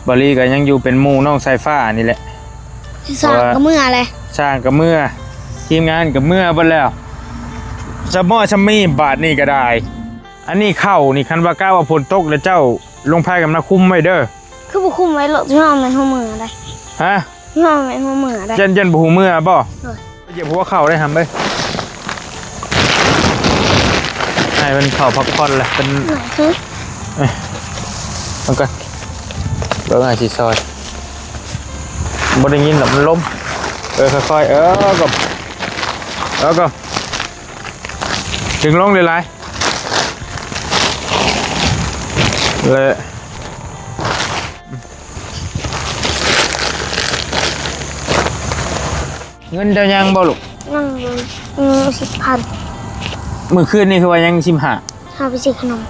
ບໍ່ລີກໍຍັງຢູ່ເປັນໝູ່ນ້ອງສາຍຟ້ານີ້ແຫຼະ. ຊ່າງກໍເມືອແຫຼະ ຊ່າງກໍເມືອ ທີມງານກໍເມືອເບິດແລ້ວ. ສະເມາະສະມີບາດນີ້ກໍໄດ້. ອັນນີ້ເຂົ້ານີ້ ຄັນວ່າກະວ່າຝົນຕົກແລ້ວເຈົ້າລົງພາກັນມາຄຸມໄວ້ເດີ. ຄືບໍ່ຄຸມໄວ້ໂລດ ຊິເຮົາແມ່ນຫົວເມືອໄດ໋. ຮະ? ຊິເຮົາແມ່ນຫົວເມືອໄດ໋. ຢ້ານ ຢ້ານບໍ່ຮູ້ເມືອບໍ່? ໂດຍ. ຢຽບຫົວເຂົ້າໄດ້ຫຳເອີຍ. ໃຫ້ມັນເຂົ້າພັກຜ່ອນແຫຼະ ເປັນ ເອີ ມັນກໍ ເບິ່ງອ້າຍຊິຊ່ອຍ. ບໍ່ໄດ້ຍິນດອກ ມັນລົມ. ເອີ ຄ່ອຍໆ ເອີ ກໍ ເອີ ກໍ ດຶງລົງຫຼາຍໆ ແລະ ເງິນເຈົ້າຍັງບໍ່ລູກ? ຍັງຢູ່ ມີສິບພັນ. ມື້ຄືນນີ້ຄືວ່າຍັງສິບຫ້າ ເຮົາໄປຊື້ຂະໜົມ.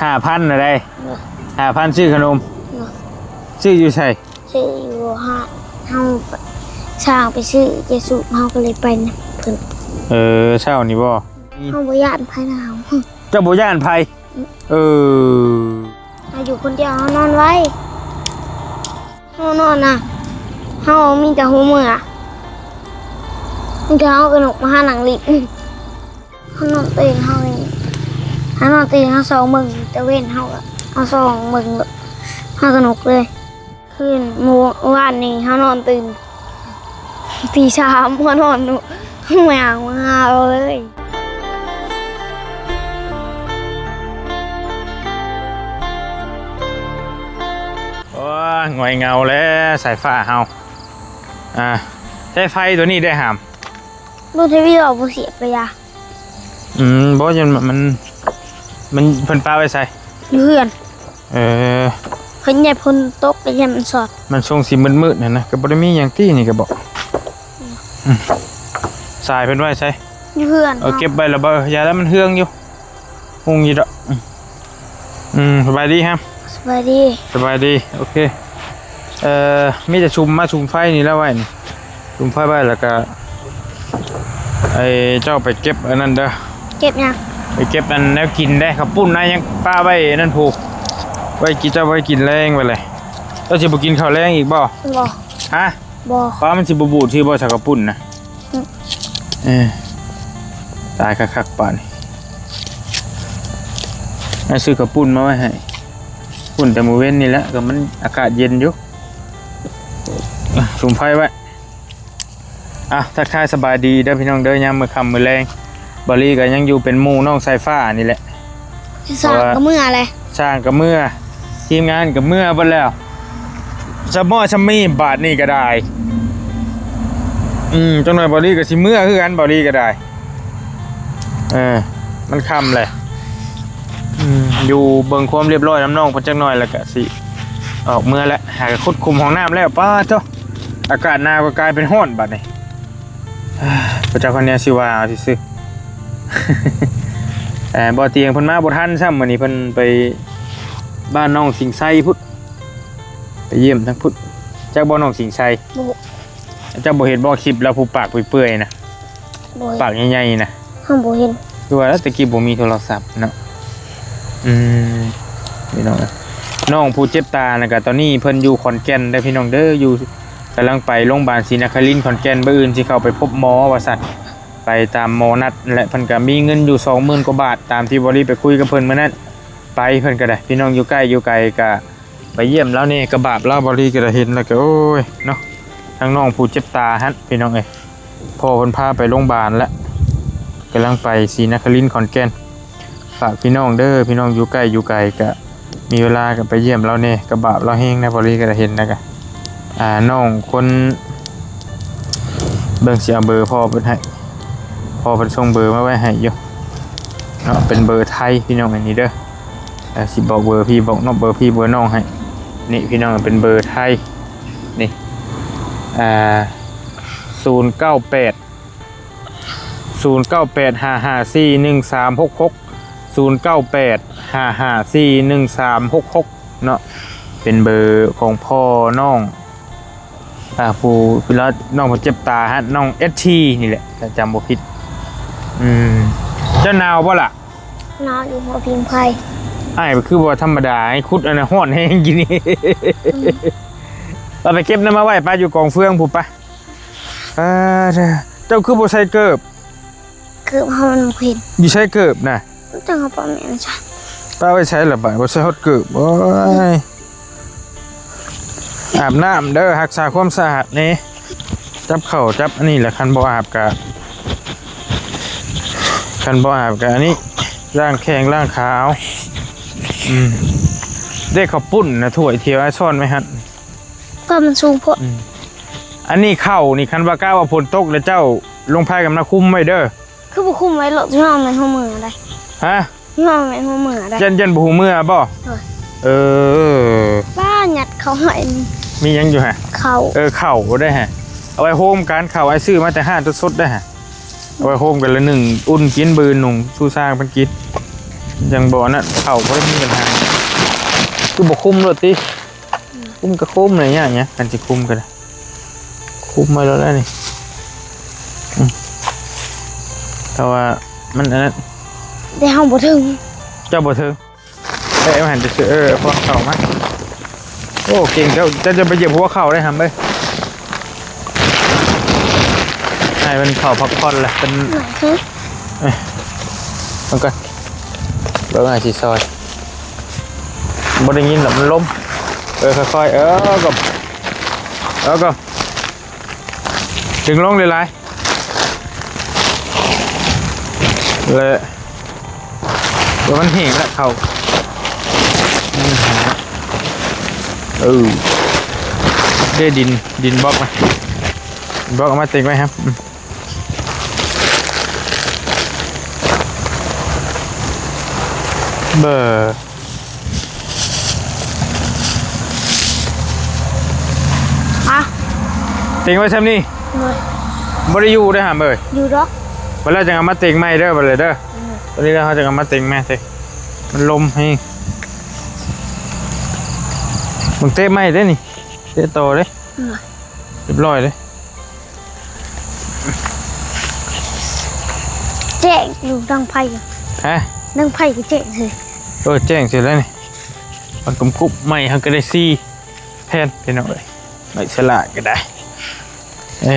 ຫ້າພັນນະໄດ໋? ໂດຍ. ຫ້າພັນຊື້ຂະໜົມ? ໂດຍ. ຊື້ຢູ່ໃສ? ຊື້ຢູ່ຮ້ານ. ເຮົາ ຊ່າງໄປຊື້ເຈຊູ ເຮົາກໍເລີຍໄປນຳເພິ່ນ. ເອີ ເຊົ້ານີ້ບໍ່? ເຮົາບໍ່ຢ້ານໄຜນຳ. ເຈົ້າບໍ່ຢ້ານໃຜ? ເອີ ເຮົາຢູ່ຄົນດຽວ ເຮົານອນໄວ. ເຮົານອນນະ ເຮົາມີແຕ່ຫົວເມືອ ມີແຕ່ເຮົາກັບນົກມາຫານັ່ງຫຼິ້ນ. ເຮົານອນຕື່ນ ເຮົານີ້ ເຮົານອນຕື່ນ ເຮົາສ່ອງເບິ່ງຕາເວັນ ເຮົາກໍ ເຮົາສ່ອງເບິ່ງ ເຮົາກໍນົກເລີຍ. ຄືນມື້ວານນີ້ເຮົານອນຕື່ນ ຕີສາມ ເຮົານອນ ແມວມາເອົາເລີຍ. ໂອ້ຍ ຫງອຍເຫງົາແລ້ວສາຍຟ້າເຮົາ. ອ່າ ໃຊ້ໄຟຕົວນີ້ໄດ້ຫາມ? ບໍ່ ທະວີອອກ ບໍ່ສຽບໄປຢາ. ອືມ ບໍ່ ຍັງ ມັນ ມັນ ເພິ່ນປະໄວ້ໃສ? ຢູ່ເຮືອນ. ເອີ ເພິ່ນ ຍາມຝົນຕົກ ກໍຢ້ານມັນຊັອດ. ມັນຊົງຊິມືດໆ ຫັ້ນນະ ກໍບໍ່ໄດ້ມີຫຍັງຕິ ນີ້ກໍບອກ. ອືມ ສາຍເພິ່ນໄວ້ໃສ? ຢູ່ເຮືອນ. ເອີ ເກັບໄວ້ລະເບີ ຢ່າລະ ມັນເຮືອງຢູ່ ຮຸ່ງຢູ່ດອກ. ອືມ ສະບາຍດີຮະ? ສະບາຍດີ. ສະບາຍດີ. ໂອເຄ. ເອີ ມີແຕ່ສຸມມາ ສຸມໄຟນີ້ແຫຼະໄວ້ນີ້ ສຸມໄຟໄວ້ ແລ້ວກະ ໄອ້ເຈົ້າໄປເກັບອັນນັ້ນເດີ. ເກັບຫຍັງ? ໄປເກັບອັນແນວກິນເດ້ ເຂົ້າປຸ້ນນະ ຍັງປະໄວ້ນັ້ນພຸ້ນ ໄວ້ກິນ ເຈົ້າໄວ້ກິນແລງໄວ້ແຫຼະ. ເຈົ້າຊິບໍ່ກິນເຂົ້າແລງອີກບໍ່? ບໍ່. ຮະ? ບໍ່. ປ້າ ມັນຊິບໍ່ບູດຊື່ບໍ່ ເຂົ້າປຸ້ນນະ? ອືມ ເອີ ຕາຍຄັກໆ ປານນີ້. ອ້າຍຊື້ເຂົ້າປຸ້ນມາໄວ້ໃຫ້ ປຸ້ນແຕ່ມື້ເວັນນີ້ແຫຼະ ກໍມັນອາກາດເຢັນຢູ່. ອ່ະ ສຸມໄຟໄວ້. ອ່ະ ທັກທາຍສະບາຍດີເດີພີ່ນ້ອງເດີ ຍາມມື້ຄ່ຳມື້ແລງ ບ່າວລີກໍຍັງຢູ່ເປັນໝູ່ນ້ອງສາຍຟ້ານີ້ແຫຼະ. ຊ່າງກໍເມືອແຫຼະ ຊ່າງກໍເມືອ ທີມງານກໍເມືອເບິດແລ້ວ. ສະເມາະສະມີບາດນີ້ກໍໄດ້. ອືມ ຈັກໜ່ອຍບ່າວລີກໍຊິເມືອຄືກັນ ບ່າວລີກໍໄດ້. ເອີ ມັນຄ່ຳແຫຼະ. ອືມ ຢູ່ເບິ່ງຄວາມລຽບຮ້ອຍນຳນ້ອງເພິ່ນຈັກໜ່ອຍ ແລ້ວກະຊິອອກເມືອແຫຼະ. ຫາກະຂຸດຂຸມຫ້ອງນ້ຳແລ້ວ ປາດໂທ້ ອາກາດໜາວກໍກາຍເປັນຮ້ອນບາດນີ້. ພະເຈົ້າພະແນວຊິວ່າເອົາຊື່ໆ. ເອີ ບໍ່ຕຽງເພິ່ນມາບໍ່ທັນຊ້ຳ ມື້ນີ້ເພິ່ນໄປບ້ານນ້ອງສິງໄຊພຸ້ນ ໄປຢ້ຽມທາງພຸ້ນ. ຈັກບໍ່ນ້ອງສິງໄຊ? ບໍ່. ເຈົ້າບໍ່ເຫັນບໍ່ຄລິບລາວຜູ້ປາກເປື່ອຍໆນະ? ບໍ່ເຫັນ. ປາກໃຫຍ່ໆນະ? ເຮົາບໍ່ເຫັນ. ຄືວ່າແລ້ວ ແຕ່ກີ້ບໍ່ມີໂທລະສັບເນາະ. ອືມ ພີ່ນ້ອງເອີຍ ນ້ອງຜູ້ເຈັບຕານະກະ ຕອນນີ້ເພິ່ນຢູ່ຂອນແກ່ນເດີພີ່ນ້ອງເດີ ຢູ່ ກຳລັງໄປໂຮງບານສີນະຄະລິນຂອນແກ່ນ ມື້ອື່ນຊິເຂົ້າໄປພົບໝໍວ່າຊັ້ນ ໄປຕາມໝໍນັດແຫຼະ. ເພິ່ນກະມີເງິນຢູ່ສອງໝື່ນກວ່າບາດ ຕາມທີ່ບ່າວລີໄປຄຸຍກັບເພິ່ນມື້ນັ້ນ. ໄປເພິ່ນກໍໄດ້ ພີ່ນ້ອງຢູ່ໃກ້ຢູ່ໄກກະ ໄປຢ້ຽມລາວແດ່ ກະບາບລາວ. ບ່າວລີກໍໄດ້ເຫັນແລ້ວກໍ ໂອ້ຍເນາະ ທາງນ້ອງຜູ້ເຈັບຕາຫັ້ນ ພີ່ນ້ອງເອີຍ ພໍ່ເພິ່ນພາໄປໂຮງບານແລ້ວ ກຳລັງໄປສີນະຄະລິນຂອນແກ່ນ. ຝາກພີ່ນ້ອງເດີ ພີ່ນ້ອງຢູ່ໃກ້ຢູ່ໄກກະ ມີເວລາກໍໄປຢ້ຽມລາວແດ່ ກະບາບລາວແຮງນະ. ບ່າວລີກໍໄດ້ເຫັນແລ້ວກະ ອ່າ ນ້ອງຄົນ ເບິ່ງຊິເອົາເບີພໍ່ເພິ່ນໃຫ້ ພໍ່ເພິ່ນສົ່ງເບີມາໄວ້ໃຫ້ຢູ່ເນາະ ເປັນເບີໄທພີ່ນ້ອງ ອັນນີ້ເດີ. ອ່າ ຊິບອກເບີພີ່ ບອກເນາະ ເບີພີ່ເບີນ້ອງໃຫ້ ນີ້ພີ່ນ້ອງ ເປັນເບີໄທ ນີ້ ອ່າ ສູນເກົ້າແປດ ສູນເກົ້າແປດຫ້າຫ້າສີ່ໜຶ່ງສາມຫົກຫົກ ສູນເກົ້າແປດຫ້າຫ້າສີ່ໜຶ່ງສາມຫົກຫົກເນາະ. ເປັນເບີຂອງພໍ່ນ້ອງ ອ່າ ຜູ້ ຜູ້ລາວ ນ້ອງເພິ່ນເຈັບຕາຫັ້ນ ນ້ອງເອັດທີນີ້ແຫຼະ ຖ້າຈຳບໍ່ຜິດ. ອືມ ເຈົ້າໜາວບໍ່ລະ? ໜາວຢູ່ ບໍ່ຜິງໄຟ. ອ້າຍຄືບໍ່ທຳມະດາ ໃຫ້ຂຸດອັນນັ້ນຮ້ອນແຮງກິນນີ້ ເອົາໄປເກັບນຳມາໄວ້ປະ ຢູ່ກອງເຟືອງພຸ້ນປະ. ອ່າ ເຈົ້າຄືບໍ່ໃສ່ເກີບ? ເກີບເຮົາມັນບໍ່ເຫັນ. ຢູ່ໃສເກີບນະ? ຈັ່ງເຮົາປະແມ່ນໃສ? ປະໄວ້ໃສລະບາດ ບໍ່ໃສ່ຮອດເກີບ. ໂອ້ຍ ອາບນ້ຳເດີ ຮັກສາຄວາມສະອາດແດ່. ຈັບເຂົ້າຈັບອັນນີ້ແຫຼະ ຄັນບໍ່ອາບກະ ຄັນບໍ່ອາບກະອັນນີ້ ລ້າງແຂ້ງລ້າງຂາເອົາ. ອືມ ເດ້ເຂົ້າປຸ້ນນະ ຖ້ວຍຖ້ຽວອ້າຍຊ້ອນໄວ້ຫັ້ນ ກໍມັນສູງໂພດ. ອືມ ອັນນີ້ເຂົ້ານີ້ ຄັນວ່າກະວ່າຝົນຕົກແລ້ວ ເຈົ້າລົງພາກັນມາຄຸມໄວ້ເດີ. ຄືບໍ່ຄຸມໄວ້ໂລດ ຊິເຮົາແມ່ນຫົວເມືອໄດ໋. ຮະ? ຊິເຮົາແມ່ນຫົວເມືອໄດ໋. ຢ້ານ ຢ້ານບໍ່ຫົວເມືອບໍ່? ໂດຍ. ເອີ ປ້າຍັດເຂົ້າໃຫ້. ມີຫຍັງຢູ່ຫະ? ເຂົ້າ. ເອີ ເຂົ້າໄດ້ຫະ ເອົາໄວ້ໂຮມກັນ. ເຂົ້າອ້າຍຊື້ມາແຕ່ຮ້ານສົດໆໄດ້ຫະ ເອົາໄວ້ໂຮມກັນລະໜຶ່ງ ອຸ່ນກິນ ບືນໜຸ່ງສູ່ຊ່າງເພິ່ນກິນ. ຍັງບໍ່ນັ້ນ ເຂົ້າບໍ່ໄດ້ມີບັນຫາ. ຄືບໍ່ຄຸມໂລດຕິ? ຄຸມກໍຄຸມແຫຼະ ຍາກຫຍັງ ຄັນຊິຄຸມກໍໄດ້ ຄຸມໄວ້ແລ້ວແຫຼະນີ້. ອືມ ແຕ່ວ່າມັນອັນນັ້ນ ແຕ່ເຮົາບໍ່ເຖິງ. ເຈົ້າບໍ່ເຖິງ. ເອີ ເອົາຫັ້ນຊື່ໆ ເອີ ເອົາພວກເຂົ້າມາ. ໂອ້ ເກັ່ງ ເຈົ້າ ເຈົ້າຈະໄປຢຽບຫົວເຂົ້າໄດ້ຫຳເອີຍ. ໃຫ້ມັນເຂົ້າພັກຜ່ອນລະ ເພິ່ນ ເອີ ເບິ່ງກ່ອນ ເບິ່ງອ້າຍຊິຊ່ອຍ. ບໍ່ໄດ້ຍິນດອກ ມັນລົມ. ເອີ ຄ່ອຍໆ ເອີ ກໍ ເອີ ກໍ ດຶງລົງຫຼາຍໆ ແລະ ວ່າມັນແຫ້ງລະເຂົ້າ. ເອີ ເດ້ ດິນ ດິນບລັອກມາ ບລັອກເອົາມາເຕັກໄວ້ຫະ. ອືມ ເບີ ຮະ ເຕັງໄວ້ຊ່ຳນີ້. ໂດຍ. ບໍ່ໄດ້ຢູ່ເດ້ຫຳເອີຍ. ຢູ່ດອກ. ບັດແລ້ວຈັ່ງເອົາມາເຕັງໃໝ່ເດີ ບັດແລ້ວເດີ. ໂດຍ. ຕອນນີ້ລະເຮົາຈັ່ງເອົາມາເຕັງໃໝ່ເດ້ ມັນລົມແຮງ. ເບິ່ງເຕະໃໝ່ເດ້ນີ້ ເຕະຕໍ່ເດ້. ໂດຍ. ຮຽບຮ້ອຍເດ້. ແຈ້ງຢູ່ ດັງໄຟ. ຮະ? ດັງໄຟກໍແຈ້ງເສີຍ. ເອີ ແຈ້ງເສີຍແລ້ວນີ້. ມັນກຸບໆ ໄມ້ເຮົາກໍໄດ້ສີ່ແຜ່ນ ພີ່ນ້ອງເອີຍ. ໄມ້ສະຫຼາກກໍໄດ້. ເອີ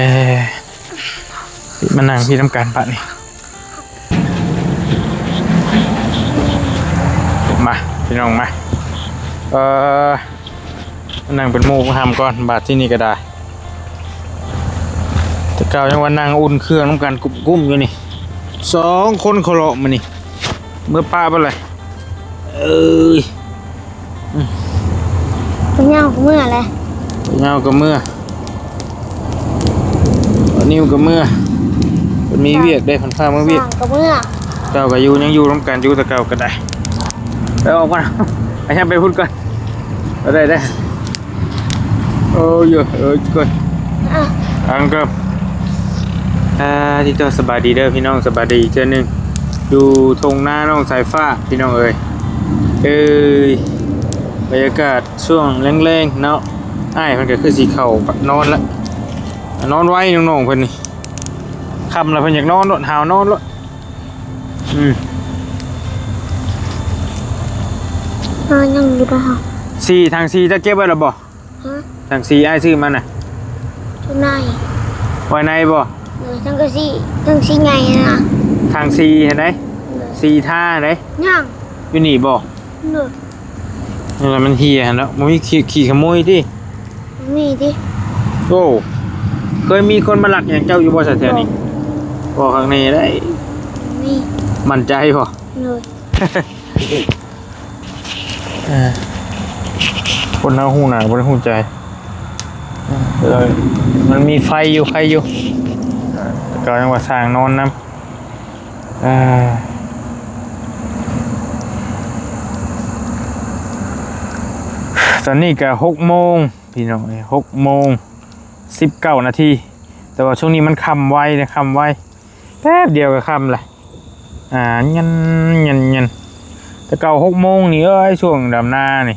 ມານັ່ງພີ້ນຳກັນບາດນີ້. ມາ ພີ່ນ້ອງມາ. ເອີ ມານັ່ງເປັນໝູ່ຫຳກ່ອນ ບາດທີນີ້ກໍໄດ້. ແຕ່ເກົ່າຍັງວ່ານັ່ງອຸ່ນເຄື່ອງນຳກັນກຸ້ມໆຢູ່ນີ້ ສອງຄົນເຂົາເລາະມື້ນີ້. ເມືອປະເບິດເລີຍ. ເອີຍ ອືມ ເປັນຫຍັງເມືອແຫຼະ ເປັນຫຍັງກໍເມືອ. ນິວກໍເມືອ ເພິ່ນມີວຽກເດ້ ເພິ່ນພາເມືອວຽກ. ຊ່າງກໍເມືອ ເຈົ້າກໍຢູ່ ຍັງຢູ່ນຳກັນຢູ່ແຕ່ເກົ່າກໍໄດ້. ໄປອອກກ່ອນ ໄປ ໄປພຸ້ນກ່ອນ. ເອົາໄດ້ເດ້. ໂອ້ຍ ເອີຍ ກ່ອນ ອ່ະ ອັງກໍ ອ່າ ທີ່ເຈົ້າ ສະບາຍດີເດີພີ່ນ້ອງ ສະບາຍດີອີກເທື່ອໜຶ່ງ ຢູ່ທົ່ງນານ້ອງສາຍຟ້າ ພີ່ນ້ອງເອີຍ. ເອີຍ ບັນຍາກາດຊ່ວງແລງໆເນາະ. ອ້າຍເພິ່ນກໍຄືຊິເຂົ້ານອນລະ ນອນໄວນ້ອງໆເພິ່ນນີ້. ຄ່ຳລະເພິ່ນຢາກນອນໂລດ ຫາວນອນໂລດ. ອືມ ເອີ ຍັງຢູ່ເດີ. ສີ່ ຖັງສີ່ ເຈົ້າເກັບໄວ້ລະບໍ່? ຮະ? ຖັງສີ່ ອ້າຍຊື້ມານະ ຢູ່ໃນ ໄວ້ໃນບໍ່? ເອີ ຖັງສີ່ ຖັງສີ່ໃຫຍ່ນະ ຖັງສີ່ຫັ້ນໃດ. ເອີ ສີ່ຖ້າໃດ. ຍັງ ຢູ່ນີ້ບໍ່? ເອີ ນັ້ນລະ ມັນເຫ່ຍຫັ້ນເນາະ. ບໍ່ມີຂີ້ ຂີ້ຂະໂມຍຕິ? ມີຕິ. ໂອ້ ເຄີຍມີຄົນມາລັກຫຍັງເຈົ້າຢູ່ບໍ່ ສະແຖວນີ້? ບໍ່. ບໍ່ຄັກແນ່ໄດ໋. ມີ. ໝັ້ນໃຈບໍ່? ໂດຍ. ເອີ ຄົນເຮົາຮູ້ໜ້າບໍ່ໄດ້ຮູ້ໃຈ. ເອີ ມັນມີໄຟຢູ່ ໄຟຢູ່ ກໍຍັງວ່າສ້າງນອນນຳ. ເອີ ຕອນນີ້ກໍຫົກໂມງ ພີ່ນ້ອງເອີຍ ຫົກໂມງສິບເກົ້ານາທີ. ແຕ່ວ່າຊ່ວງນີ້ມັນຄ່ຳໄວເດ້ ຄ່ຳໄວ ແປັບດຽວກໍຄ່ຳລະ. ອ່າ ຍັນ ຍັນ ຍັນ ແຕ່ເກົ່າຫົກໂມງນີ້ເອີຍ ຊ່ວງດຳນານີ້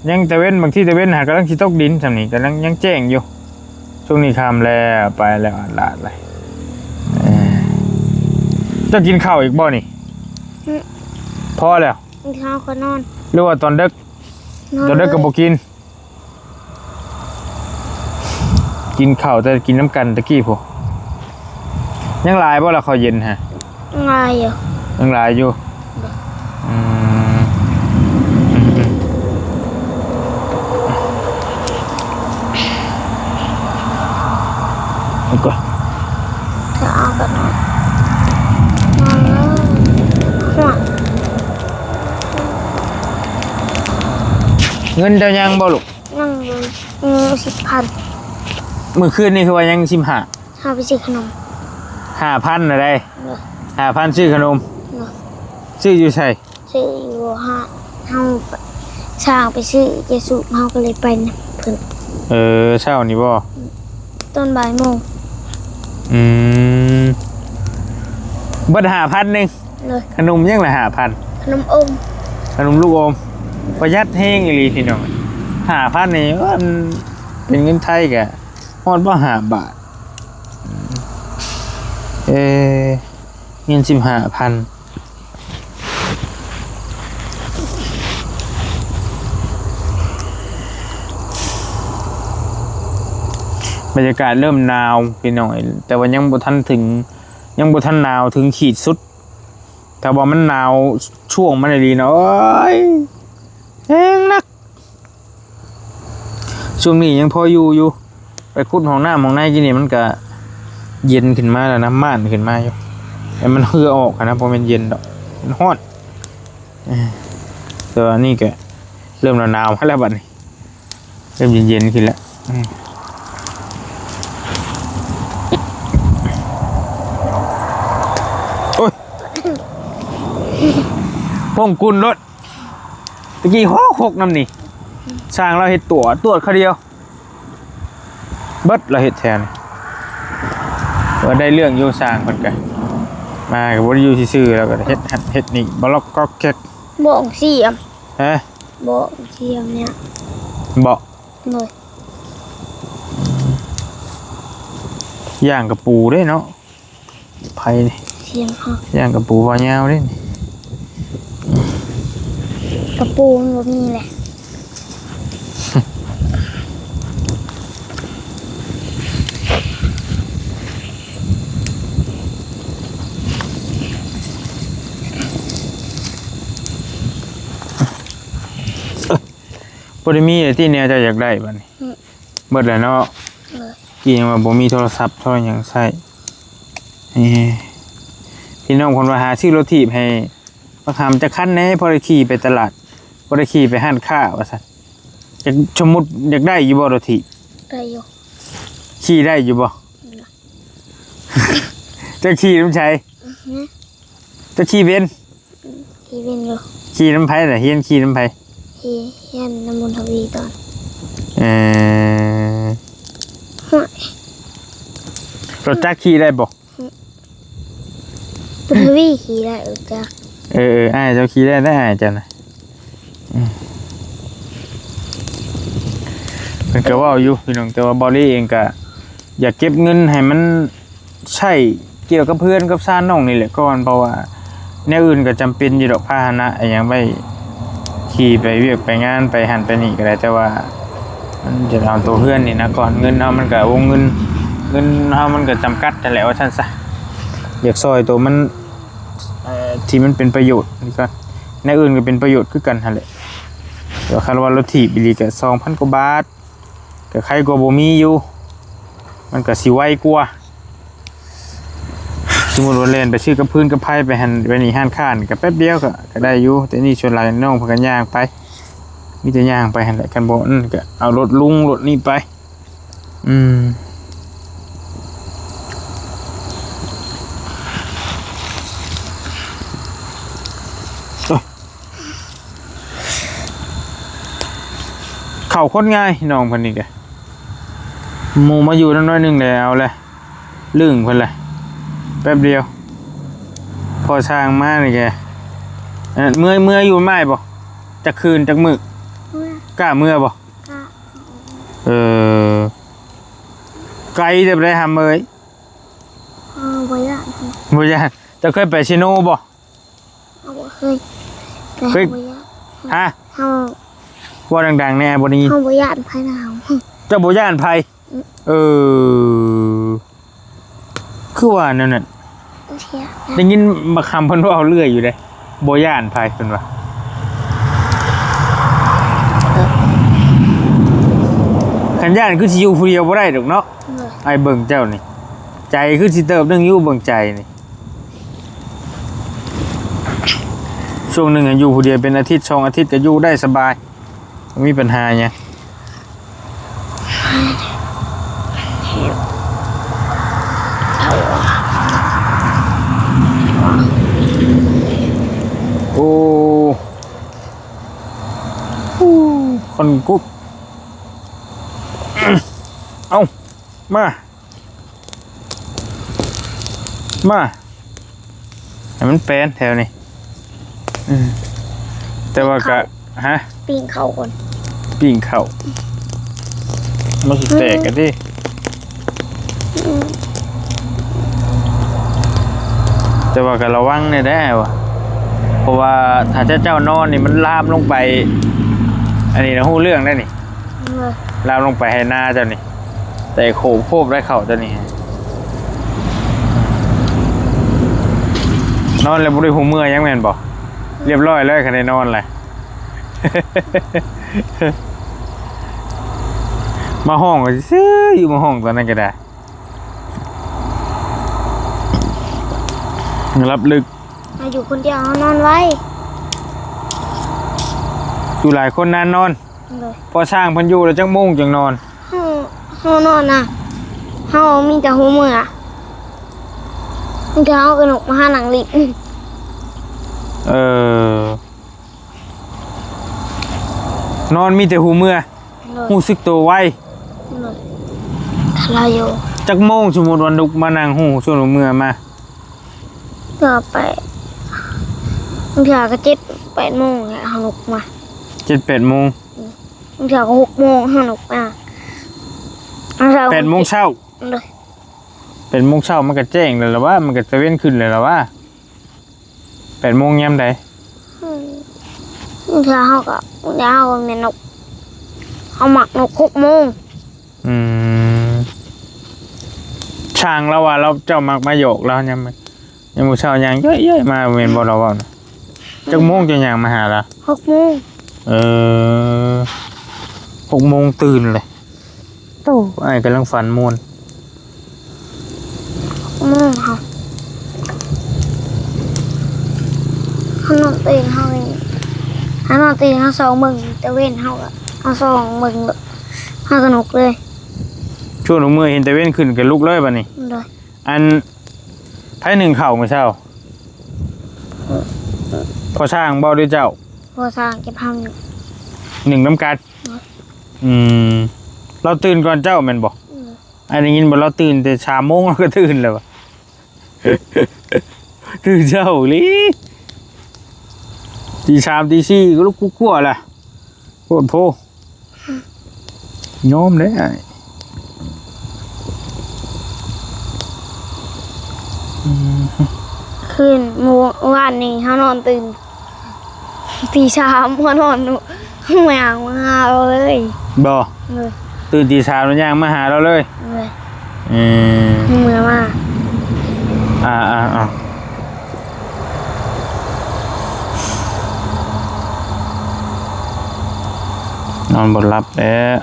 ຍັງຕາເວັນ ບາງທີຕາເວັນຫາກຳລັງຊິຕົກດິນຊ່ຳນີ້ ກຳລັງຍັງແຈ້ງຢູ່. ຊ່ວງນີ້ຄ່ຳແລ້ວ ໄປແລ້ວ ອາດລາດແລ້ວ. ເອີ ເຈົ້າກິນເຂົ້າອີກບໍ່ນີ້? ອືມ ພໍແລ້ວ. ເຮົາກໍນອນ ຫຼືວ່າຕອນເດິກ? ນອນ ຕອນເດິກກໍບໍ່ ເລີຍ ກິນ ກິນເຂົ້າແຕ່ກິນນຳກັນຕະກີ້ພຸ້ນ. ຍັງຫຼາຍບໍ່ລະເຂົ້າເຢັນຫະ? ຍັງຫຼາຍຢູ່ ຍັງຫຼາຍຢູ່. ອືມ ອືມ ອືມ ເອົາກ່ອນ ເອົາກ່ອນນອນ ນອນເລີຍ. ເງິນເຈົ້າຍັງບໍ່ລູກ? ຍັງຢູ່ ຍັງສິບພັນ. ມື້ຄືນນີ້ຄືວ່າຍັງສິບຫ້າ? ເຮົາໄປຊື້ຂະໜົມ ຫ້າພັນນະໄດ໋. ໂດຍ ຫ້າພັນຊື້ຂະໜົມ. ໂດຍ ຊື້ຢູ່ໃສ? ຊື້ຢູ່ຮ້ານ ເຮົາ ຊ່າງໄປຊື້ເຈສຸ ເຮົາກໍເລີຍໄປນຳເພິ່ນ. ເອີ ເຊົ້ານີ້ບໍ່? ອືມ ຕອນບ່າຍໂມງ. ອືມ ເບິດຫ້າພັນໜຶ່ງ. ໂດຍ ຂະໜົມຫຍັງລະຫ້າພັນ? ຂະໜົມອົມ ຂະໜົມລູກອົມ. ປະຢັດແຮງອີ່ຫຼີພີ່ນ້ອງ ຫ້າພັນນີ້ ເອີ ມັນເປັນເງິນໄທກະຮອດບໍ່ຫ້າບາດ. ເອີ ເງິນສິບຫ້າພັນ. ບັນຍາກາດເລີ່ມໜາວພີ່ນ້ອງ ແຕ່ວ່າຍັງບໍ່ທັນເຖິງ ຍັງບໍ່ທັນໜາວເຖິງຂີດສຸດ. ຖ້າວ່າມັນໜາວຊ່ວງມັນອີ່ຫຼີນະ ໂອ້ຍ ແຮງໜັກ. ຊ່ວງນີ້ຍັງພໍຢູ່ຢູ່ ໄປຂຸດຫ້ອງນ້ຳຫ້ອງໃນກີ້ນີ້ ມັນກະເຢັນຂຶ້ນມາແລ້ວນະ ມ່ານຂຶ້ນມາຢູ່ ແຕ່ມັນເຫື່ອອອກຫັ້ນນະ ບໍ່ແມ່ນເຢັນດອກ ມັນຮ້ອນ. ເອີ ແຕ່ວ່ານີ້ກະເລີ່ມໜາວໆມາແລ້ວບັດນີ້ ເລີ່ມເຢັນໆຂຶ້ນແລ້ວ. ອືມ ໂອ້ຍ ພົງກຸນໂລດ ຕະກີ້ໂຫ ຄົກນຳນີ້ ຊ່າງລາວເຮັດຕົວະ ຕວດຄາວດຽວ ເບິດລາວເຮັດແທ້ນີ້. ວ່າໄດ້ເລື່ອງຢູ່ ຊ່າງເພິ່ນກະ ມາກະບໍ່ໄດ້ຢູ່ຊື່ໆ ລາວກະເຮັດຫັ້ນເຮັດນີ້ ບລັອກກອກແກກ ບອກສຽມ ຮະ ບອກສຽມນີ້ ເບາະ ໂດຍ ຢ່າງກະປູເດ້ເນາະ. ໄຜນີ້ ສຽງເຮົາ ຢ່າງກະປູເວົ້າຍາວເດ້ນີ້ ກະປູມັນບໍ່ມີແຫຼະ. ບໍ່ໄດ້ມີແລ້ວຕິແນວເຈົ້າຢາກໄດ້ບັດນີ້? ອືມ ເບິດແລ້ວເນາະ. ເອີ ກີ້ຍັງວ່າບໍ່ມີໂທລະສັບໂທລະຫຍັງໃຊ້. ເອີ ພີ່ນ້ອງເພິ່ນວ່າຫາຊື້ລົດຖີບໃຫ້ບັກຫຳຈັກຄັນແດ່ ພໍໄດ້ຂີ່ໄປຕະຫຼາດ ພໍໄດ້ຂີ່ໄປຮ້ານຄ້າວ່າຊັ້ນ. ຢາກ ສົມມຸດຢາກໄດ້ຢູ່ບໍ່ລົດຖີບ? ໄດ້ຢູ່. ຂີ່ໄດ້ຢູ່ບໍ່? ໄດ້. ເຈົ້າຂີ່ນຳໃຜ? ອືຮຶ ເຈົ້າຂີ່ເປັນ? ອືມ ຂີ່ເປັນຢູ່. ຂີ່ນຳໃຜລະ? ຮຽນຂີ່ນຳໃຜ? ຮຽນນຳບຸນທະວີຕອນ. ເອີ ຫ້ວຍ ລົດຈັກຂີ່ໄດ້ບໍ່? ອືມ ບຸນທະວີຂີ່ໄດ້ລົດຈັກ. ເອີໆ ອ້າຍເຈົ້າຂີ່ໄດ້ເດີ ອ້າຍເຈົ້ານະ. ອືມ ເພິ່ນກະເວົ້າຢູ່ພີ່ນ້ອງ ແຕ່ວ່າເບົາລີເອງກະຢາກເກັບເງິນໃຫ້ມັນ ໃຊ້ກ່ຽວກັບເຮືອນກັບຊານນ້ອງນີ້ແຫຼະກ່ອນ ເພາະວ່າແນວອື່ນກໍຈຳເປັນຢູ່ດອກ ພາຫະນະອີ່ຫຍັງໄວ້ຂີ່ໄປວຽກໄປງານໄປຫັ້ນໄປນີ້ກໍໄດ້ ແຕ່ວ່າມັນຈະເອົາໂຕເຮືອນນີ້ນະກ່ອນ. ເງິນເຮົາມັນກໍ ວົງເງິນ ເງິນເຮົາມັນກໍຈຳກັດຫັ້ນແຫຼະວ່າຊັ້ນຊະ. ຢາກຊ່ອຍໂຕມັນ ເອີ ທີ່ມັນເປັນປະໂຫຍດນີ້ກ່ອນ ແນວອື່ນກໍເປັນປະໂຫຍດຄືກັນຫັ້ນແຫຼະ. ແຕ່ວ່າຄັນວ່າລົດຖີບອີ່ຫຼີກໍສອງພັນກວ່າບາດ ກໍໄຄກວ່າບໍ່ມີຢູ່ ມັນກໍຊິໄວກວ່າ. ສົມມຸດວ່າແລ່ນໄປຊື້ກັບພື້ນກັບໄພໄປຫັ້ນໄປນີ້ ຮ້ານຄ້ານີ້ກໍແປັບດຽວກໍ ກໍໄດ້ຢູ່ ແຕ່ນີ້ສ່ວນຫຼາຍນ້ອງເພິ່ນກໍຍ່າງໄປ ມີແຕ່ຍ່າງໄປຫັ້ນແຫຼະ. ຄັນບໍ່ນັ້ນກໍເອົາລົດລຸງລົດນີ້ໄປ. ອືມ ໂອ້ຍ ເຂົ້າຄົນງ່າຍ ນ້ອງເພິ່ນນີ້ກະ ໝູ່ມາຢູ່ນຳໜ້ອຍໜຶ່ງແລ້ວແຫຼະ ລຶ້ງເພິ່ນແຫຼະ ແປັບດຽວ. ພໍຊ່າງມານີ້ກະ ເອີ ເມືອ ເມືອຢູ່ໝ້າຍບໍ່? ຈັກຄືນຈັກມື້? ເມືອ. ກ້າເມືອບໍ່? ກ້າ. ເອີ ໄກແຕ່ໃດຫຳເອີຍ? ເອີ ບໍ່ຢ້ານ. ບໍ່ຢ້ານ. ເຈົ້າເຄີຍໄປເຊໂນບໍ່? ເຮົາບໍ່ເຄີຍໄປ ເຮີ້ຍ ເຮົາບໍ່ຢ້ານ ຮະ? ເຮົາ ເວົ້າດັງໆແດ່ ບໍ່ໄດ້ຍິນ. ເຮົາບໍ່ຢ້ານໃຜນະ ເຮົາ ເຈົ້າບໍ່ຢ້ານໃຜ? ອືມ ເອີ ຄືວ່າແນວນັ້ນ ເຊື່ອ ໄດ້ຍິນບັກຄຳເພິ່ນເວົ້າເລື້ອຍຢູ່ເດ້ ບໍ່ຢ້ານໃຜເພິ່ນວ່າ. ຄັນຢ້ານຄືຊິຢູ່ຜູ້ດຽວບໍ່ໄດ້ດອກເນາະ. ເອີ ອ້າຍເບິ່ງເຈົ້ານີ້ ໃຈຄືຊິເຕີບໜຶ່ງຢູ່ ເບິ່ງໃຈນີ້. ຊ່ວງໜຶ່ງຢູ່ຜູ້ດຽວເປັນອາທິດສອງອາທິດກໍຢູ່ໄດ້ສະບາຍ ບໍ່ມີບັນຫາຫຍັງ. ໂອ້ ຄົນກຸບ ເອົ້າ ມາ ມາ ໃຫ້ມັນແປນແຖວນີ້. ອືມ ແຕ່ວ່າກະ ຮະ? ປີ້ງເຂົ້າກ່ອນ ປີ້ງເຂົ້າ ມັນຊິແຕກກັນຕິ. ອືມ ແຕ່ວ່າກໍລະວັງແດ່ເດ້ວ່າ ເພາະວ່າຖ້າເຈົ້ານອນນີ້ມັນລາມລົງໄປ ອັນນີ້ນະ ຮູ້ເລື່ອງໄດ໋ນີ້. ເອີ ລາມລົງໄປໄຮ່ນາເຈົ້ານີ້ ແຕ່ໂຂບໂພບໄດ້ເຂົ້າເຈົ້ານີ້. ນອນແລ້ວບໍ່ໄດ້ຮູ້ເມື່ອຫຍັງແມ່ນບໍ່? ລຽບຮ້ອຍເລີຍ ຄັນໄດ້ນອນແຫຼະ ມາຮ້ອງກໍຊື່ຢູ່ ມາຮ້ອງຕອນນັ້ນກໍໄດ້ ຫຼັບເລິກ. ເຮົາຢູ່ຄົນດຽວເຮົານອນໄວ ຢູ່ຫຼາຍຄົນນານນອນ. ໂດຍ ພໍຊ່າງເພິ່ນຢູ່ແລ້ວຈັກໂມງຈັ່ງນອນ? ເຮົາ ເຮົານອນນະ ເຮົາມີແຕ່ຮູ້ເມື່ອ ບາງເທື່ອເຮົາກໍລຸກມາຫານັ່ງຫຼິ້ນ. ເອີ ນອນມີແຕ່ຮູ້ເມື່ອ. ໂດຍ ຮູ້ສຶກໂຕໄວ. ໂດຍ ຖ້າລາວຢູ່ ຈັກໂມງ ສົມມຸດວ່າລຸກມານັ່ງຮູ້ ຊົນຮູ້ເມື່ອມາ? ກໍໄປ ບາງເທື່ອກໍເຈັດແປດໂມງແຫຼະ ເຮົາລຸກມາ. ເຈັດແປດໂມງ? ອືມ ບາງເທື່ອກໍຫົກໂມງເຮົາລຸກມາ. ເຮົາເຊົ້າ ແປດໂມງເຊົ້າ? ໂດຍ ແປດໂມງເຊົ້າມັນກໍແຈ້ງແລ້ວລະຫວາ ມັນກໍຕາເວັນຂຶ້ນແລ້ວລະຫວາ. ແປດໂມງຍາມໃດ? ອືມ ບາງເທື່ອເຮົາກໍ ບາງເທື່ອເຮົາກໍແມ່ນລຸກ ເຮົາມັກລຸກຫົກໂມງ. ອືມ ຊ່າງລາວວ່າລາວ ເຈົ້າມັກມາຫຍອກລາວຍາມ ຍາມມື້ເຊົ້າຍ່າງເຢ້ຍໆມາ ແມ່ນບໍ່ລາວເວົ້ານະ? ອືມ ຈັກໂມງເຈົ້າຍ່າງມາຫາລາວ? ຫົກໂມງ. ເອີ ຫົກໂມງຕື່ນເລີຍ. ໂຕ ອ້າຍກຳລັງຝັນມ່ວນ. ໂມງເຮົາ ເຮົານອນຕື່ນ ເຮົາ ເຮົານອນຕື່ນ ເຮົາສ່ອງເບິ່ງຕາເວັນ ເຮົາກໍ ເຮົາສ່ອງເບິ່ງ ເຮົາກໍລຸກເລີຍ. ຊ່ວງເມື່ອເຫັນຕາເວັນຂຶ້ນກໍລຸກເລີຍບັດນີ້. ໂດຍ ອັນ ໃຜໜຶ້ງເຂົ້າມື້ເຊົ້າ? ພໍ່ຊ່າງບໍ່ ຫຼືເຈົ້າ? ພໍ່ຊ່າງກັບເຮົາໜຶ້ງ ໜຶ້ງນຳກັນ. ໂດຍ ອືມ ລາວຕື່ນກ່ອນເຈົ້າແມ່ນບໍ່? ໂດຍ ອ້າຍໄດ້ຍິນວ່າລາວຕື່ນແຕ່ສາມໂມງ ລາວກໍຕື່ນແລ້ວຫວາ. ຕື່ນເຊົ້າອີ່ຫຼີ ຕີສາມຕີສີ່ກໍລຸກກຸກກົວລະ ໂພດໂພ. ຍອມເດ້ອ້າຍ. ອືມ ຄືນມື້ວານນີ້ເຮົານອນຕື່ນ ຕີສາມມານອນ ແມວມາຫາເຮົາເລີຍ. ບໍ່? ໂດຍ ຕື່ນຕີສາມແລ້ວຍ່າງມາຫາລາວເລີຍ. ໂດຍ ເອີ ເມື່ອມາ ອ່າໆ ນອນບໍ່ຫຼັບແລ້ວ.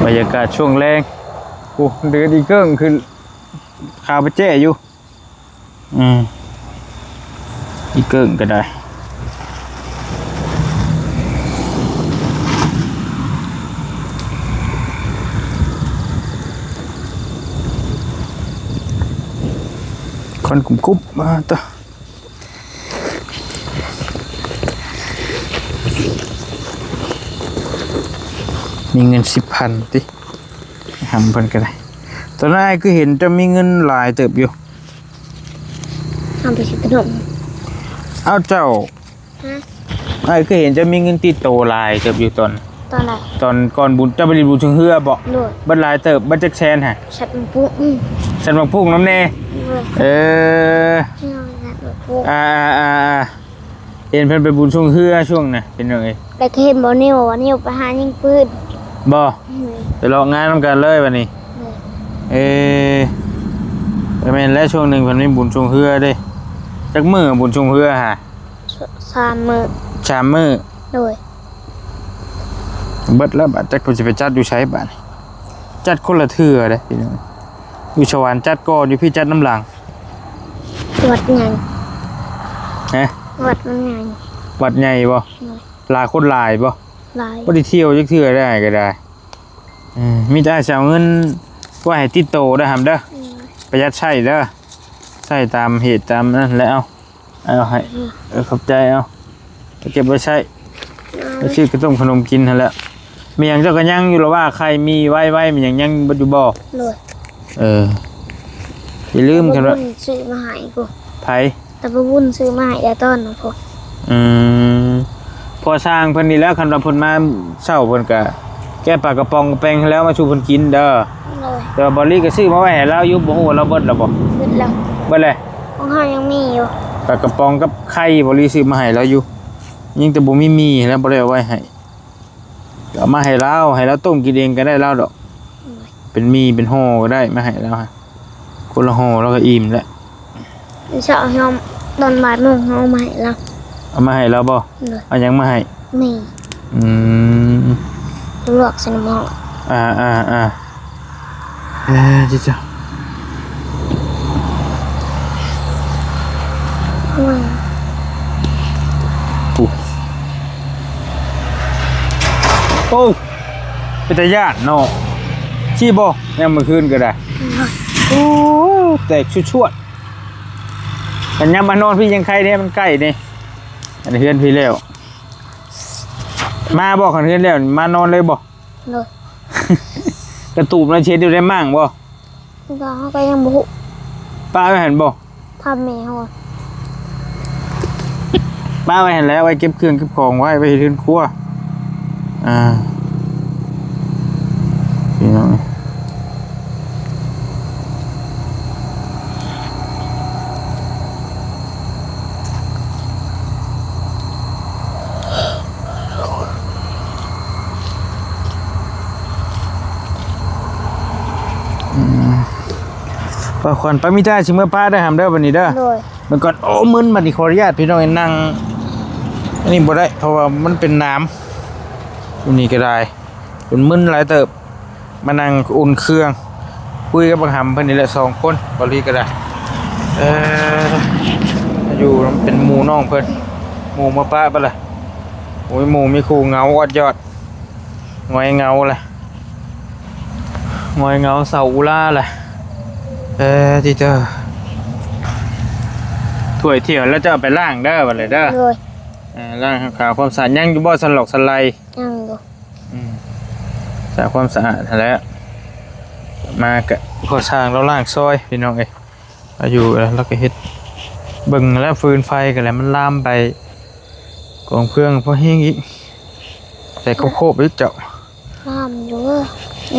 ບັນຍາກາດຊ່ວງແລງ ໂອ້ ເດີນອີເກີ້ງຂຶ້ນ ຂາປະແຈ້ຢູ່. ອືມ ອີເກີ້ງກໍໄດ້. ຄົນກຸບໆ ມາຕະ ມີເງິນສິບພັນຕິ ຫຳເພິ່ນກໍໄດ້. ຕອນນັ້ນອ້າຍຄືເຫັນເຈົ້າມີເງິນຫຼາຍເຕີບຢູ່. ເອົາໄປຊື້ຂະໜົມ. ເອົາເຈົ້າ ຮະ? ອ້າຍຄືເຫັນເຈົ້າມີເງິນຕິດໂຕຫຼາຍເຕີບຢູ່ຕອນ ຕອນໃດ? ຕອນກ່ອນບຸນ ເຈົ້າໄປຫຼິ້ນບຸນຊ່ວງເຮືອບໍ? ໂດຍ. ເບິດຫຼາຍເຕີບ ເບິດຈັກແສນຫະ? ສັດໝາກພຸ້ງ. ອືມ ສັດໝາກພຸ້ງນຳແດ່. ໂດຍ. ເອີ ແມ່ນສັດໝາກພຸ້ງ. ອ່າໆໆໆ ເຫັນເພິ່ນໄປບຸນຊ່ວງເຮືອຊ່ວງນະ ເປັນຫຍັງເອີຍ? ແລ້ວກໍເຫັນບໍ່ນິວ ນິວໄປຫາຍິງປືນບໍ? ໂດຍ. ໄປເລາະງານນຳກັນເລີຍບັດນີ້. ໂດຍ. ເອີ ກໍແມ່ນແຫຼະ ຊ່ວງໜຶ່ງເພິ່ນມີບຸນຊ່ວງເຮືອເດ້. ຈັກມື້ບຸນຊ່ວງເຮືອຫະ? ສາມມື້. ສາມມື້. ໂດຍ. ເບິດແລ້ວບາດ ຈັກເພິ່ນຊິໄປຈັດຢູ່ໃສບາດນີ້. ຈັດຄົນລະເທື່ອເດ້ພີ່ນ້ອງ. ຢູ່ສະຫວັນຈັດກ່ອນ ຢູ່ພີ້ຈັດນຳຫຼັງ. ວັດໃຫຍ່. ຮະ? ວັດມັນໃຫຍ່. ວັດໃຫຍ່ບໍ? ໂດຍ. ຫຼາຍ ຄົນຫຼາຍບໍ? ຫຼາຍ. ບໍ່ໄດ້ທ່ຽວຈັກເທື່ອໄດ້ກໍໄດ້. ເອີ ມີແຕ່ອ້າຍຊິເອົາເງິນໄວ້ໃຫ້ຕິດໂຕເດີຫຳເດີ. ໂດຍ. ປະຢັດໃຊ້ເດີ. ໃຊ້ຕາມເຫດຕາມນັ້ນແຫຼະ ເອົາ ເອົາໃຫ້. ເອີ ຂອບໃຈ ເອົາ ໄປເກັບໄວ້ໃຊ້ ໄປຊື້ຂະໜົມຂະໜົມກິນຫັ້ນແຫຼະ. ມີຫຍັງເຈົ້າກໍຍັງຢູ່ລະວ່າ ໄຂ່ ໝີ່ ໄວໄວ ມີຫຍັງຍັງເບິດຢູ່ບໍ່? ໂດຍ. ເອີ ຢ່າລືມກັນວ່າ ຕາບຸນຊື້ມາໃຫ້ພຸ້ນ. ໃຜ? ຕາບຸນຊື້ມາໃຫ້ແຕ່ຕອນນັ້ນພຸ້ນ. ອືມ ພໍ່ຊ່າງເພິ່ນນີ້ແຫຼະ ຄັນວ່າເພິ່ນມາເຊົ້າ ເພິ່ນກະແກະປາກະປ໋ອງກະແປງໃຫ້ແລ້ວມາສູ່ເພິ່ນກິນເດີ. ໂດຍ. ແຕ່ວ່າບາວລີກໍຊື້ມາໄວ້ໃຫ້ລາວຢູ່ ບໍ່ຮູ້ວ່າລາວເບິດແລ້ວບໍ່? ເບິດແລ້ວ. ເບິດແລ້ວ? ຂອງເຮົາຍັງມີຢູ່ ປາກະປ໋ອງກັບໄຂ່ ບາວລີຊື້ມາໃຫ້ລາວຢູ່ ຍັງແຕ່ບໍ່ມີໝີ່ແລ້ວ ບໍ່ໄດ້ເອົາໄວ້ໃຫ້. ເອົາມາໃຫ້ລາວ ໃຫ້ລາວຕົ້ມກິນເອງກໍໄດ້ລາວດອກ. ໂດຍ. ເປັນໝີ່ເປັນຫໍ່ກໍໄດ້ ມາໃຫ້ລາວ ຄົນລະຫໍ່ລາວກໍອີ່ມແລ້ວ. ເຊົ້າເຮົາ ຕອນບ່າຍໂມງເຮົາເອົາມາໃຫ້ລາວ. ເອົາມາໃຫ້ລາວບໍ່? ໂດຍ. ເອົາຫຍັງມາໃຫ້? ໝີ່. ອືມ ລວກໃສ່ນ້ຳຮ້ອນ. ອ່າໆໆ ເອີ ຈິຈ້າ ໂອ້ຍ ໂອ້ ເປັນຕາຢ້ານເນາະ. ຊີ້ບໍ່ ຍາມມື້ຄືນກໍໄດ້. ໂອ້ ແຕກຊວດໆ. ຄັນຍາມມານອນພີ້ຍັງໄຄແດ່ ມັນໃກ້ເດ້. ອັນເຮືອນພີ້ແລ້ວ ມາບໍ່? ຄັນເຮືອນແລ້ວມານອນເລີຍບໍ່? ໂດຍ. ກະຕູບລະເຮັດຢູ່ໃນມ້າງບໍ່? ເຮົາກໍຍັງບໍ່ຮູ້. ປະໄວ້ຫັ້ນບໍ່? ຖາມແມ່ເຮົາ. ປະໄວ້ຫັ້ນແຫຼະ ໄວ້ເກັບເຄື່ອງເກັບຂອງໄວ້ ໄວ້ເຮັດເຮືອນຄົວ. ອ່າ ພີ່ນ້ອງ ອືມ ປະຄວັນ ປະມີຕາຊິເມືອປະເດີຫຳເດີ ບັດນີ້ເດີ. ໂດຍ. ເບິ່ງກ່ອນ ໂອ້ ມຶນ ບັດນີ້ຂໍອະນຸຍາດພີ່ນ້ອງ ນັ່ງອັນນີ້ບໍ່ໄດ້ ເພາະວ່າມັນເປັນໜາມ. ຢູ່ນີ້ກໍໄດ້ ເປັນມຶນຫຼາຍເຕີບ. ມານັ່ງອຸ່ນເຄື່ອງ ຄຸຍກັບບັກຫຳເພິ່ນນີ້ແຫຼະ ສອງຄົນ ເບົາລີກໍໄດ້. ເອີ ຢູ່ເປັນໝູ່ນ້ອງເພິ່ນ ໝູ່ມາປະໄປລະ. ໂອ້ຍ ໝູ່ມີຄູ່ເຫງົາອອດຍອດ ງອຍເຫງົາລະ ງອຍເຫງົາເສົາອຸລາລະ. ເອີ ຕິເຕີ ຖ້ວຍຖ້ຽວແລ້ວເຈົ້າເອົາໄປລ້າງເດີ ບັດນີ້ເດີ. ໂດຍ. ເອີ ລ້າງຂາວຄວາມສະອາດ. ຍັງຢູ່ບໍ່ ສັນຫຼອກສັນໄລ? ຍັງຢູ່. ອືມ ສະອາດ ຄວາມສະອາດຫັ້ນແຫຼະ. ມາກະພໍຊ່າງລາວລ້າງຊອຍ ພີ່ນ້ອງເອີຍ. ອາຍຸແລ້ວ ລາວກະເຮັດ ເບິ່ງແລ້ວ ຟືນໄຟກະແລ້ວ ມັນລາມໄປ ກອງເຟືອງພໍແຮງອີກ ໃສ່ໂຄບໆອີກເຈົ້າ. ລາມຢູ່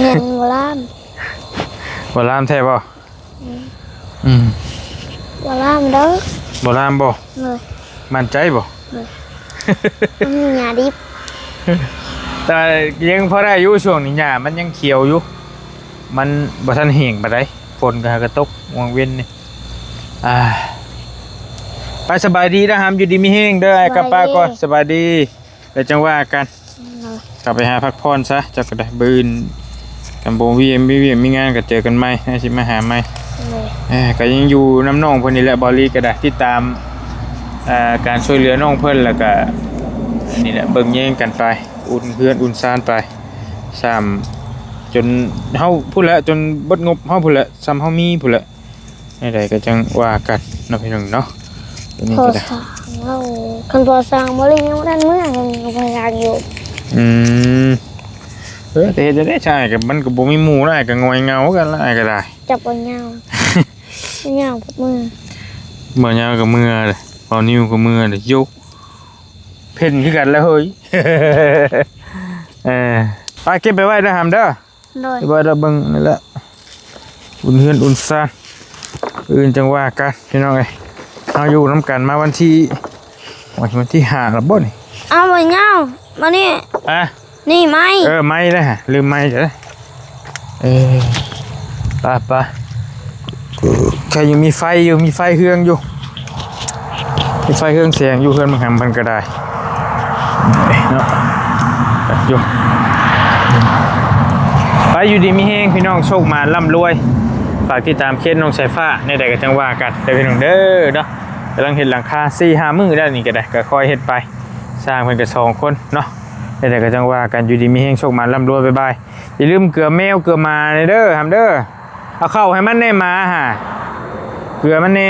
ແມ່ນບໍ່ລາມ? ບໍ່ລາມແທ້ບໍ່? ອືມ ອືມ ບໍ່ລາມເດີ. ບໍ່ລາມບໍ່? ໂດຍ. ໝັ້ນໃຈບໍ່? ໂດຍ. ມັນມີຫຍ້າດິບ ແຕ່ຍັງພໍໄດ້ຢູ່ ຊ່ວງນີ້ຫຍ້າມັນຍັງຂຽວຢູ່ ມັນບໍ່ທັນແຫ້ງປານໃດ. ຝົນກໍຫາກະຕົກຫວ່າງເວັນນີ້. ອ່າ ໄປ ສະບາຍດີນະຫຳ ຢູ່ດີມີແຮງເດີ. ອ້າຍກັບປ້າກ່ອນ ສະບາຍດີ ສະບາຍດີ ແລ້ວຈັ່ງວ່າກັນ. ເອີ ກັບໄປຫາພັກຜ່ອນຊະ ເຈົ້າກໍໄດ້. ມື້ອື່ນຄັນບໍ່ມີວຽກ ມີວຽກມີງານກໍເຈີກັນໃໝ່ ອ້າຍຊິມາຫາໃໝ່. ເອີ ເອີ ກໍຍັງຢູ່ນຳນ້ອງເພິ່ນນີ້ແຫຼະ ເບົາລີກໍໄດ້ ຕິດຕາມ ເອີ ການຊ່ວຍເຫຼືອນ້ອງເພິ່ນ ແລ້ວກໍນີ້ແຫຼະ ເບິ່ງແຍງກັນໄປ ອຸ່ນເຮືອນອຸ່ນຊານໄປ ສ່ຳຈົນເຮົາພຸ້ນແຫຼະ ຈົນເບິດງົບເຮົາພຸ້ນແຫຼະ ສ່ຳເຮົາມີພຸ້ນແຫຼະ. ແນວໃດກໍຈັ່ງວ່າກັນເນາະ ພີ່ນ້ອງເນາະ. ຕົວນີ້ກໍໄດ້ ພໍສ້າງເຮົາ ຄັນພໍສ້າງບໍ່ໄດ້ຢູ່ນັ້ນເມືອ ກໍພໍສ້າງຢູ່. ອືມ ເອີ ແຕ່ເຮັດຈັ່ງໃດຊະ ອ້າຍກໍ ມັນກໍບໍ່ມີໝູ່ ອ້າຍກໍງອຍເຫງົາຄືກັນລະ ອ້າຍກໍໄດ້. ຈັບບໍ່ຍາວ ຍາວກໍເມືອ ບໍ່ຍາວກໍເມືອເດ້ ບໍ່ນິ້ວກໍເມືອເດ້. ໂຢ ເພັນຄືກັນລະເຮີ້ຍ. ເອີ ໄປເກັບໄປໄວ້ເດີຫຳເດີ. ໂດຍ ໄວ້ລະເບິ່ງນີ້ແຫຼະ ອຸ່ນເຮືອນອຸ່ນຊານ ອື່ນຈັ່ງວ່າກັນພີ່ນ້ອງເອີຍ. ເຮົາຢູ່ນຳກັນມາວັນທີ ໂອ້ຍ ວັນທີຫ້າແລ້ວບໍ່ນີ້? ເອົາໄວ້ຍາວມານີ້ ອະ ນີ້ໄມ້ ເອີ ໄມ້ເດ້ ລືມໄມ້ເດີ. ເອີ ໄປໆ ແຄ່ຍັງມີໄຟຢູ່ ມີໄຟເຮືອງຢູ່ ມີໄຟເຮືອງແສງຢູ່ ເຮືອນບັກຫຳເພິ່ນກໍໄດ້ເນາະ ຢູ່ ໄປ ຢູ່ດີມີແຮງພີ່ນ້ອງ ໂຊກໝານລ່ຳລວຍ. ຝາກຕິດຕາມເຄສນ້ອງສາຍຟ້າ ແນວໃດກໍຈັ່ງວ່າກັນເດີພີ່ນ້ອງເດີເນາະ. ກຳລັງເຮັດຫຼັງຄາສີ່ຫ້າມື້ແລ້ວນີ້ກໍໄດ້ ກໍຄ່ອຍເຮັດໄປ ຊ່າງເພິ່ນກໍສອງຄົນເນາະ. ແນວໃດກໍຈັ່ງວ່າກັນ ຢູ່ດີມີແຮງ ໂຊກໝານລ່ຳລວຍ ບາຍບາຍ. ຢ່າລືມເກືອແມວເກືອໝາແດ່ເດີຫຳເດີ ເອົາເຂົ້າໃຫ້ມັນແດ່ໝາຫາ ເກືອມັນແດ່.